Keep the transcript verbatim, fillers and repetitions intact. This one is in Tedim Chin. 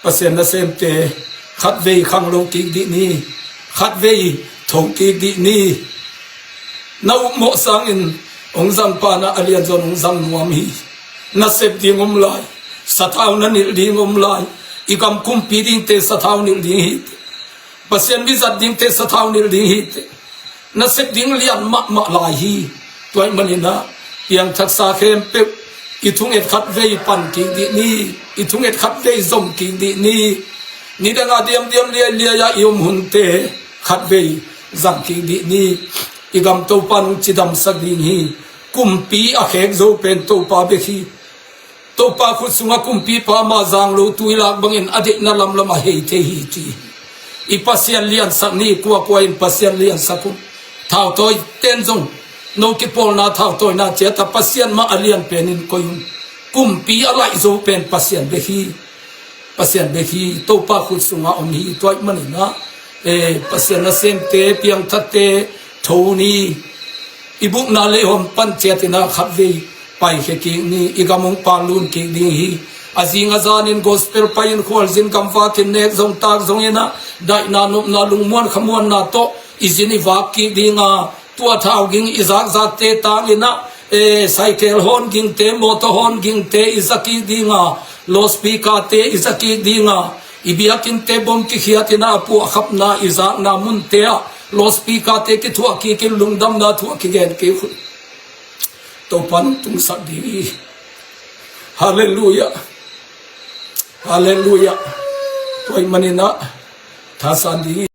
Pasian nasemte, khatvei khanglo kik dih ni, khatvei tho kik dih ni. Na upmawh sangin hong zang pa na a lianzaw in hong zang nuam hi. Na sep ding om lai, sathau na nilh ding om lai. I gam kumpi dingte sathau nilh ding hi. Pasian mizat dingte sathau nilh ding hi teh. Na sep ding lian mahmah lai hi. Tua ahih manin ah piangthaksa khempeuh i thunget khatvei pan kik dih ni. I thunget khatvei zom kik dih ni. Nidang a diamdiam liailiai a i om hunte khatvei zang kik dih ni. I gam Topa in hong cidamsak ding hi. Kumpi a khek zo pen Topa bek hi. Topa khut sungah kumpipa mah zang lo tuilak bangin a deihna lamlam a hei thei hi ci hi. I Pasian liansak ni. Kuakua in Pasian liansak un. Thautawi ten zong no kipawlna thautawina ciat a Pasian mah a lian penin koih un. Kumpi a laih zo pen Pasian bek hi. Pasian bek hi. Topa khut sungah om hi. Tua ahih manin ah, eh, Pasian nasemte, piangthakte, tho ni. I bukna leihawm pan ciatin ah khatvei paikhia kik ni. I gam hong paklun kik ding hi. A zing a zanin gospel pai-in khualzin gamvakin nek zong tak zongin ah daihna nopna lungmuan khamuanna tawh i zin i vak kik ding a, tua thau ging i zakzakte tangin ah, eh, cycle hawn gingte, motor hawn gingte i za kik ding a, loudspeaker-te i za kik ding a, i biakinnte bom kikhiatin ah a puahkhapna i zakna munte ah loudspeaker-te kithuah kikin lungdamna thu a kigen kik uh. Topa in hong tungsak ding hi. Halleluiah. Halleluiah. Tua ahih manin ah thasan ding hi.